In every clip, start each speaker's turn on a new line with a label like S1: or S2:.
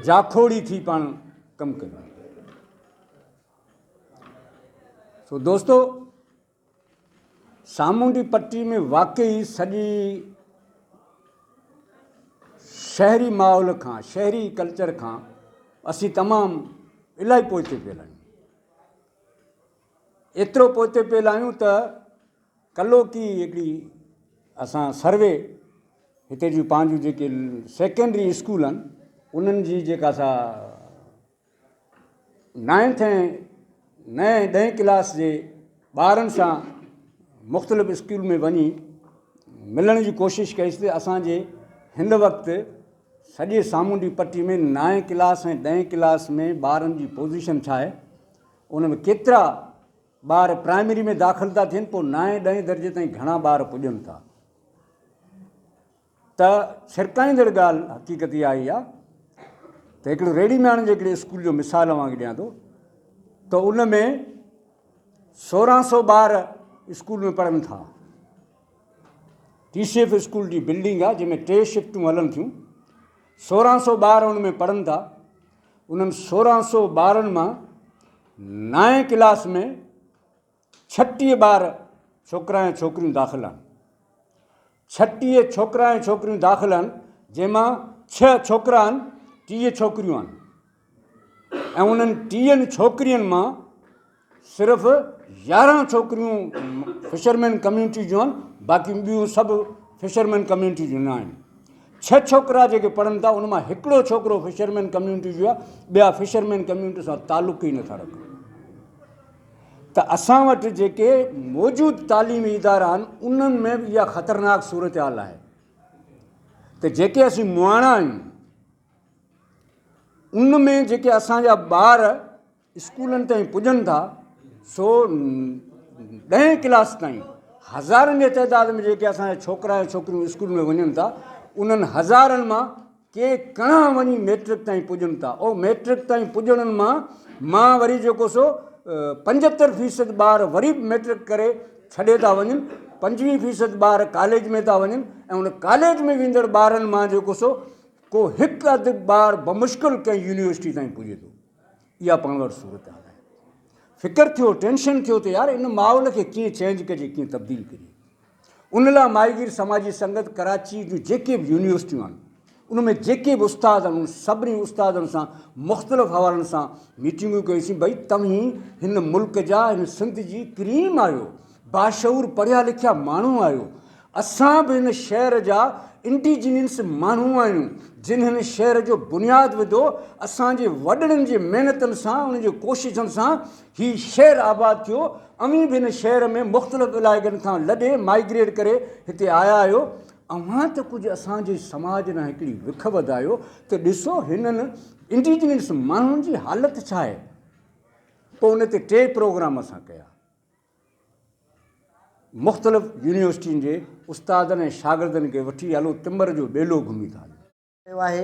S1: جاکوڙي ٿي پاڻ ڪم ڪيون. سو دوستو سامونڊي پٽي ۾ واقعي سڄي شهري ماحول کان شهري ڪلچر کان اسين تمام الاهي پوئتي پيل آهيون. ايترو پوئتي پيل آهيون ته ڪلهوڪي هڪڙي اسان سروي هتي جون پنهنجون جيڪي سيڪنڊري اسڪول آهن انهن جي جيڪا سا نائنٿ ۽ نئين ڏهين ڪلاس جي ٻارن سان مختلف اسڪول ۾ وڃي ملڻ جي ڪوشش ڪئي ته اسانجي هن وقت سڄي سامونڊي پٽي ۾ نائين ڪلاس ۽ ڏهين ڪلاس ۾ ٻارن جي پوزيشن ڇا آهي ان ۾ ڪيترا ٻار پرائمري ۾ داخل ٿا ٿين پوء نائين ڏهين درجي تائين گهڻا ٻار پڄن ٿا ته ڇرڪائيندڙ ڳالهه حقيقت اها آئي آهي ته هڪڙو ريڙهي مياڻ جي هڪڙي اسڪول جو مثال اوهان کي ڏيان ٿو ته ان ۾ 1600 ٻار اسڪول ۾ پڙهن ٿا. ٽي سي ايف اسڪول جي بلڊنگ آهي جنهن ۾ ٽي شفٽون هلن ٿيون. 1600 ٻار ان ۾ پڙهن ٿا. انهن 1600 ٻارن مان نائين ڪلاس ۾ 36 ٻار ڇوڪرا ۽ ڇوڪريون داخل آهن. 36 ڇوڪرا ۽ ڇوڪريون داخل آهن، جنهن مان ڇهه ڇوڪرا آهن، 30 ڇوڪريون آهن ۽ انهن ٽيهن ڇوڪرين مان صرف 11 ڇوڪريون فشرمين ڪميونٽي جون آهن، باقي ٻيون سڀ فشرمين ڪميونٽي جون نه آهن. ڇهه ڇوڪرا جيڪي پڙهن ٿا ان مان هڪڙو ڇوڪرو فشرمين ڪميونٽي جو آهي، ٻيا فشرمين ڪميونٽي سان تعلق ئي نٿا رکن. ته اسان وٽ جيڪي موجود تعليمي ادارا آهن انهن ۾ به اها خطرناڪ صورتحال آهي ته جيڪي اسين مهاڻا آهيون ان ۾ جيڪي اسان جا ٻار اسڪولن تائين پڄن ٿا سو ڏهين ڪلاس تائين هزارن جي تعداد ۾ جيڪي اسان جا ڇوڪرا ۽ ڇوڪريون اسڪول ۾ وڃن ٿا انهن هزارن مان ڪي ڪڻا وڃي ميٽرڪ تائين پڄن ٿا. او ميٽرڪ تائين پڄڻن مان مان وري جيڪو سو 75 فيصد ٻار وري به ميٽرڪ ڪري ڇڏي ٿا وڃن، 25 فيصد ٻار ڪاليج ۾ ٿا وڃن ۽ ان ڪاليج ۾ ويندڙ ٻارن مان جيڪو سو ڪو هڪ اڌ ٻار بمشڪل ڪنهن يونيورسٽي تائين پڄي ٿو. اها پاڻ وٽ صورتحال آهي. فڪر ٿيو، ٽينشن ٿيو ته يار ان ماحول کي ڪيئن چينج ڪجي، ڪيئن تبديل ڪجي. ان لاء ماهيگير سماجي سنگت ڪراچي جون جيڪي به يونيورسٽيون آهن ان ۾ جيڪي به استاد آهن انهن سڀني استادن سان مختلف حوالن سان ميٽنگون ڪيونسين ڀئي توهين هن ملڪ جا هن سنڌ جي ڪريم آهيو باشعور پڙهيا لکيا ماڻهو آهيو اسان به هن شهر جا انڊيجنس ماڻهو آهيون جن هن شهر جو بنياد وڌو اسان جي وڏڙن جي محنتن سان انهن جي ڪوششن سان هي شهر آباد ٿيو، اوهين به هن شهر ۾ مختلف علائقن کان لڏي، Migrate، ڪري هتي آيا آهيو، اوهان ته ڪجهه اسان جي سماج ڏانهن هڪڙي وک وڌايو ته ڏسو هنن انڊيجنس ماڻهن جي حالت ڇا آهي. پوء ان تي ٽي پروگرام اسان ڪيا. مختلف يونيورسٽين جي استادن ۽ شاگردن کي وٺي هلو تمر جو ٻيلو گهمي ٿا هلون.
S2: ڪيو آهي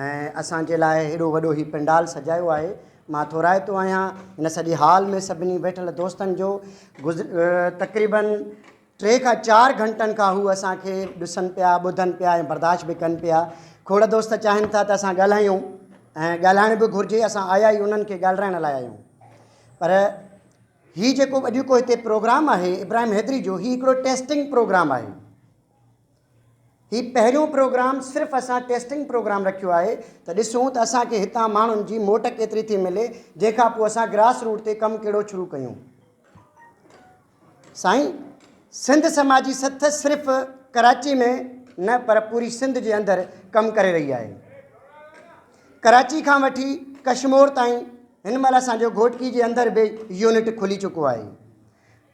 S2: ۽ اسان جي لاء هيڏو وڏو هي پنڊال سجايو آهي مان ٿورائتو آهيان هن سڄي هال ۾ سڀني ويٺل دوستن جو تقريبن ٽي کان چار گهنٽن کان هو اسان کي ڏسن پيا ٻڌن پيا ۽ برداشت به ڪن پيا کوڙ دوست چاهين ٿا ته اسان ڳالهايون ۽ ڳالهائڻ به گهرجي اسان آيا ئي انهن کي ڳالهرائڻ لاء آهيون پر هي جيڪو اڄوڪو هتي پروگرام آهي ابراهيم حيدري جو هي هڪڙو ٽيسٽنگ پروگرام آهي هي پهريون پروگرام صرف اسان ٽيسٽنگ پروگرام رکيو آهي ته ڏسون ته اسان کي هتان ماڻهن جي موٽ ڪيتري ٿي ملي جنهن کان پوء اسان گراس روٽ تي ڪم ڪهڙو شروع ڪيون. سائين سنڌ سماجي سٿ صرف ڪراچي ۾ نه پر پوري سنڌ جي اندر ڪم ڪري رهي آهي. ڪراچي کان وٺي ڪشمور تائين هن مهل اسان جو گهوٽڪي جي اندر به يونٽ کلي چڪو آهي.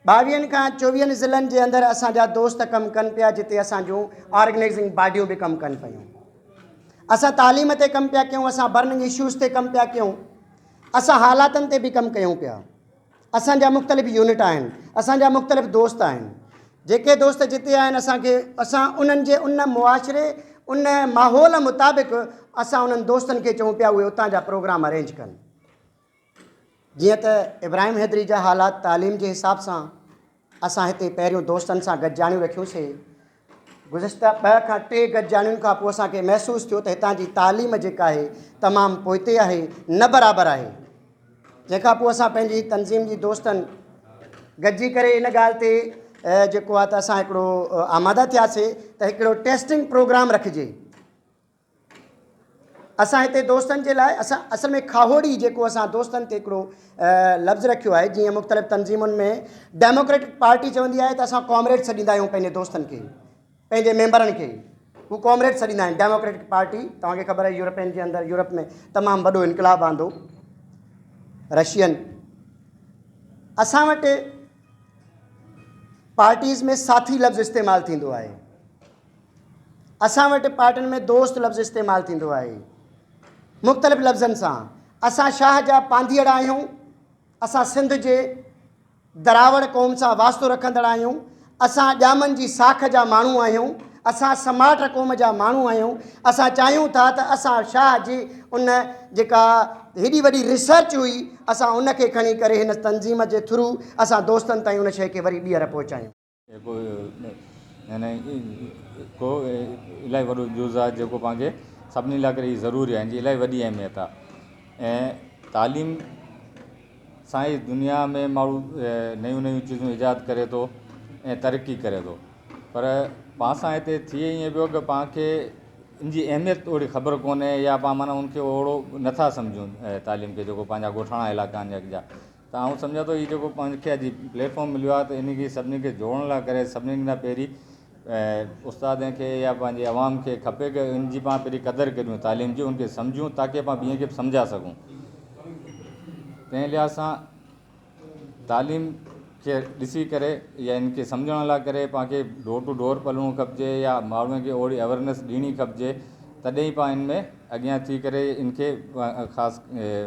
S2: ٻاويهن کان چوويهن ضلعن جي اندر اسان جا دوست ڪم ڪن پيا جتي اسان جون آرگنائيزنگ باڊيون به ڪم ڪن پيون. اسان تعليم تي ڪم پيا ڪيون، اسان برننگ اشوز تي ڪم پيا ڪيون، اسان حالاتن تي به ڪم ڪيون پيا. اسان جا مختلف يونٽ آهن، اسان جا مختلف دوست آهن. جيڪي دوست جتي آهن اسان کي اسان انهن جي ان معاشري ان ماحول مطابق اسان انهن دوستن کي چئون پيا اهي اتان جا پروگرام ارينج ڪن. جيئن ته ابراهيم حيدري جا حالات تعليم جي حساب سان اسان هتي پهريون دوستن سان گڏجاڻيون رکيون سي. گذشته ٻه کان ٽي گڏجاڻين کان پوء اسان کي محسوس ٿيو ته هتان جي تعليم جيڪا آهي تمام پوئتي آهي نه برابر آهي جنهن کان پوء اسان پنهنجي تنظيم جي دوستن گڏجي ڪري ان ڳالهه تي جيڪو آهي ته اسان هڪڙو آماده ٿياسي ته هڪڙو ٽيسٽنگ پروگرام رکجي اسان هتي دوستن جي لاء اسان اصل ۾ کاهوڙي جيڪو اسان دوستن تي هڪڙو لفظ رکيو آهي جيئن مختلف تنظيمن ۾ ڊيموڪريٽڪ پارٽي چوندي آهي ته اسان ڪامريڊ سڏيندا آهيون پنهنجي دوستن کي پنهنجي ميمبرن کي هو ڪامريڊ سڏيندا آهن ڊيموڪريٽڪ پارٽي توهان کي خبر آهي يورپين جي اندر يورپ ۾ تمام وڏو انقلاب آندو رشين اسان وٽ پارٽيز ۾ ساٿي لفظ استعمال ٿيندو آهي اسان وٽ پارٽين ۾ دوست لفظ استعمال ٿيندو آهي مختلف لفظن سان اسان شاهه جا پانڌيئڙا آهيون اسان سنڌ جي دراوڙ قوم سان واسطو رکندڙ آهيون اسان ڄامن جي ساک جا ماڻهو آهيون اسان سماٽ قوم جا ماڻهو آهيون اسان چاهيون ٿا ته اسان شاهه جي ان جيڪا هيڏي وڏي ريسرچ هئي اسان ان کي کڻي ڪري هن تنظيم جي ٿرو اسان دوستن تائين ان شيء کي وري ٻيهر پهچايون.
S3: ڪو يعني ڪو الاهي وڏو جز آهي جيڪو پاڻ کي سڀني لاء ڪري ضروري آهي ان جي الاهي وڏي اهميت آهي ۽ تعليم سان ئي دنيا ۾ ماڻهو نيون نيون چيزون ايجاد ڪري ٿو ۽ ترقي ڪري ٿو پر پاڻ سان هتي ٿئي ائين پيو ڪه پاڻ کي ان جي اهميت اوڙي خبر ڪونهي يا پاڻ معنيٰ ان کي اوڙو نٿا سمجهون تعليم کي جيڪو پنهنجا ڳوٺاڻا علائقا آهن جا ته آئون سمجهان ٿو هي جيڪو پاڻ کي اڄ پليٽ فارم مليو آهي ته ان کي سڀني کي جوڙڻ لاء ڪري سڀني کان پهرين استادن کي يا پنهنجي عوام کي کپي ڪه ان جي پاڻ پهرين قدر ڪريون تعليم جي ان کي سمجهون تاڪه پاڻ ٻين کي به سمجها سگهون تنهن لحاظ سان تعليم کي ڏسي ڪري يا ان کي سمجهڻ لاء ڪري پاڻ کي ڊور ٽو ڊور پلڻو کپجي يا ماڻهن کي اوڙي اويرنيس ڏيڻي کپجي تڏهن ئي پاڻ ان ۾ اڳيان ٿي ڪري ان کي خاص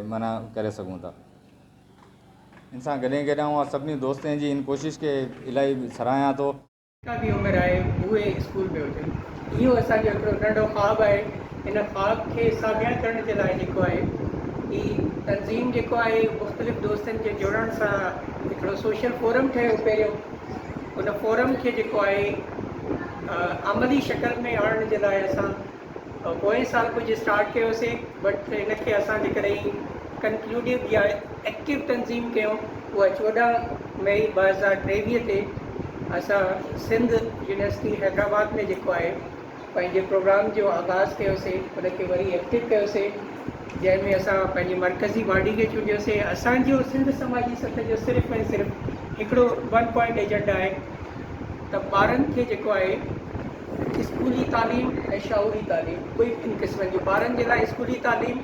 S3: معنيٰ ڪري سگهون ٿا. ان سان گڏ ئي گڏ آئون سڀني دوستن جي ان ڪوشش کي الاهي ساراهيان ٿو.
S4: جيڪا به عمر آهي اهي اسڪول ۾ هجن اهو اسان جو هڪڙو ننڍو خواب آهي ان خواب کي ساميان ڪرڻ جي لاء جيڪو آهي هي تنظيم جيڪو آهي مختلف دوستن جي جڙڻ سان هڪڙو سوشل فورم ٺهيو پهريون ان فورم کي جيڪو آهي عملي شڪل ۾ آڻڻ جي لاء اسان پوئين سال ڪجهه اسٽارٽ ڪيوسين بٽ ان کي اسان جيڪڏهن ڪنڪلوڊو يا ايڪٽو تنظيم ڪيون اها 14 مئي 2023 تي اسان سنڌ يونيورسٽي حيدرآباد ۾ جيڪو آهي پنهنجي پروگرام جو آغاز ڪيوسين ان کي وري ايڪٽو ڪيوسين جنهن ۾ اسان پنهنجي مرڪزي باڊي کي چونڊيوسين اسان جو سنڌ سماجي سطح جو صرف ۽ صرف هڪڙو ون پوائنٽ ايجنڊا آهي ته ٻارن کي جيڪو آهي اسڪولي تعليم ۽ شعوري تعليم ٻئي ٻن قسمن جون ٻارن جي لاء اسڪولي تعليم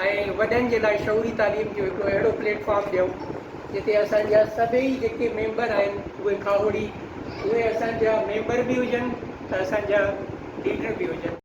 S4: ۽ وڏن جي لاء شعوري تعليم جو هڪڙو اهڙو پليٽ فارم ڏيون جتي اسان جا سڀئي جيڪي ميمبر آهن اهي کاهوڙي اهي اسان جا ميمبر به هجن ته اسان جا ليڊر به هجن.